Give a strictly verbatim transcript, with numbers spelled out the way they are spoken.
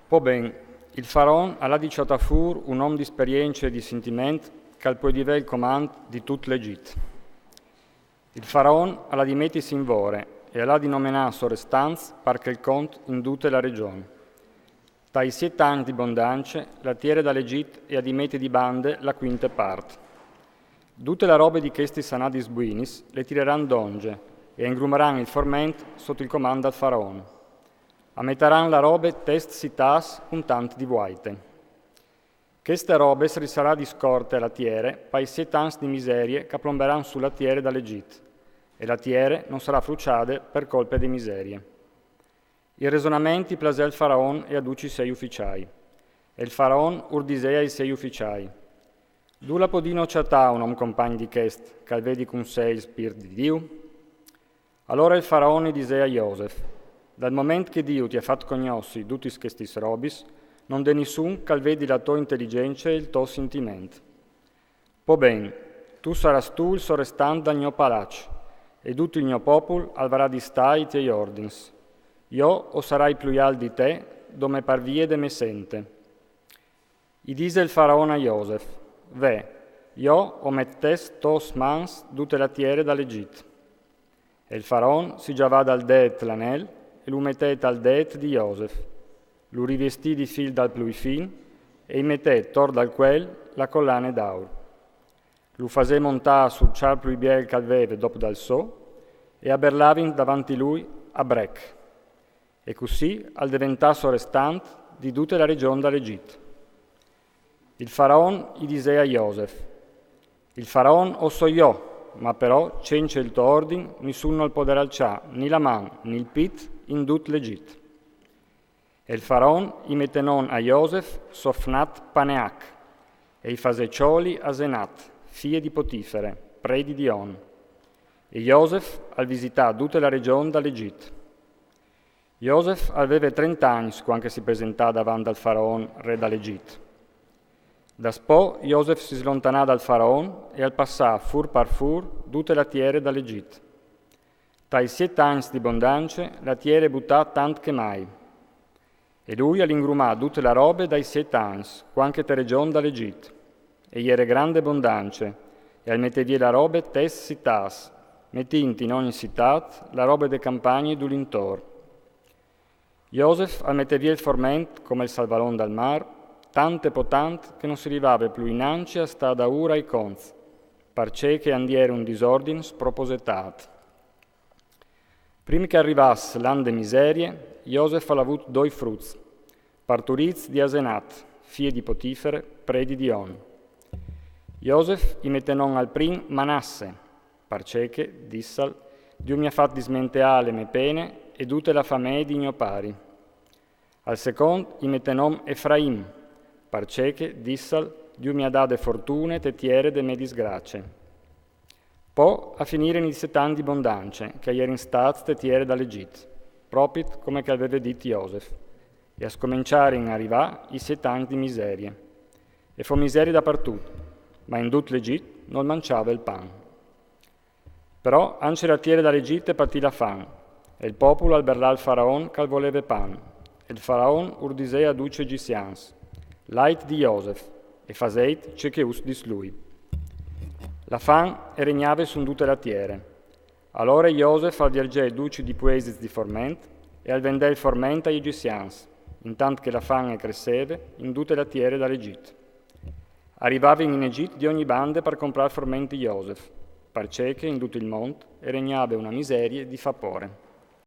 Po ben, il faraon al à di cjatâ fûr un om di sperience e di sintiment che al pues vê il comant di dut l'Egjit. Il faraon al à di metisi in vore e al à di nomenâ sorestants par chel cont in dute la regjon. Tai siet agns di bondance, la tiere dal Egjit e à di meti di bande la cuinte part. Dute la robe di chestis anadis buinis le tiraran dongje e a ingrumaran il forment sot il comant dal faraon. A metaran la robe tes sitâts cun tant di vuaite. Cheste robe si sarà di scorte a la tiere pai siet agns di miserie che a plombaran su la tiere dal Egjit, e la tiere no sarà fruçade par colpe di miserie. Il resonament i plasè al faraon e a ducj i siei uficiâi. E il faraon ur disè ai siei uficiâi: Dulà podìno cjatâ un om compagn di chest, che al vedi cun se il Spirt di Diu? Alore il faraon i disè a Josef: Dal moment che Diu ti à fat cognossi dutis chestis robis, no 'nd è nissun che al vedi la tô inteligence e il to sintiment. Po ben, tu sarâs tu il sorestant dal gno palaç, e dut il gno popul al varà di stâ ai tiei ordins. Jo o sarai plui alt di te, dome par vie de mê sente. I disè il faraon a Josef: Ve, jo o met tes tôs mans dute la tiere dal Egjit. E il faraon si gjavà dal dêt l'anel e lu metè tal dêt di Josef. Lu riviestì di fîl dal plui fin e i metè tor dal cuel la colane d'aur. Lu fasè montâ sul cjar plui biel che al veve dop dal so e a berlavin davanti lui a brec. E cussì al deventà sorestant di dute la regjon dal Egjit. Il faraon i disè a Josef: Il faraon o soi jo, ma però cence il to ordin nissun nol podarà alçâ ni la man ni il pit in dut l'Egjit. E il faraon i metè non a Josef so fnat Paneach, e i fasè cjoli Asenat, fie di Potifere, predi di On. E Josef al visità dute la regjon dal Egjit. Josef al veve trente agns cuant che si presentà davant dal faraon, re dal Egjit. Daspò Josef si slontanà dal faraon e al passà fûr par fûr dute la tiere dal Egjit. Tai siet agns di bondance la tiere e butà tant che mai. E lui al ingrumà dute la robe dai siet agns, cuant che te regjon dal Egjit. E jere grande bondance, e al metè vie la robe tes sitâts, metint in ogni sitât la robe de campagne dulintor. Josef al metè vie il forment come il salvalon dal mâr, tant e po tant che no si rivave plui inance a stâ daûr ai conts, parcè che a 'nd jere un disordin sproposetât. Prin che al rivàs l'an de miserie, Josef al à vût doi fruts, parturîts di Asenat, fie di Potifere, predi di On. Josef i metè non al prin Manasse, parcè che, dissal, Diu mi à fat dismenteâ le mê pene e dute la famee di gno pari. Al secont i metè non Efraim, parcè che, dissal, Diu mi à dade fortune te tiere de mê disgrace. Po a finirin i siet agns di bondance che a jerin stâts te tiere dal Egjit, propit come che al veve dit Josef, e a scomençarin a rivâ i siet agns di miserie. E fo miserie dapartut, ma in dut l'Egjit nol mancjave il pan. Però ancje la tiere dal Egjit e patì la fan, e il popul al berlà al faraon che al voleve pan, e il faraon ur disè a ducj i egjisians: Lait di Josef, e faseit ce che us dîs lui. La fan e regnave su dute la tiere. Alore Josef al viergè ducj i dipuesits di forment e al vendè il forment ai egjisians, intant che la fan e cresseve in dute la tiere dal Egjit. A rivavin in Egjit di ogni bande par comprâ il forment di Josef, parcè che in dut il mont e regnave una miserie di fâ pôre.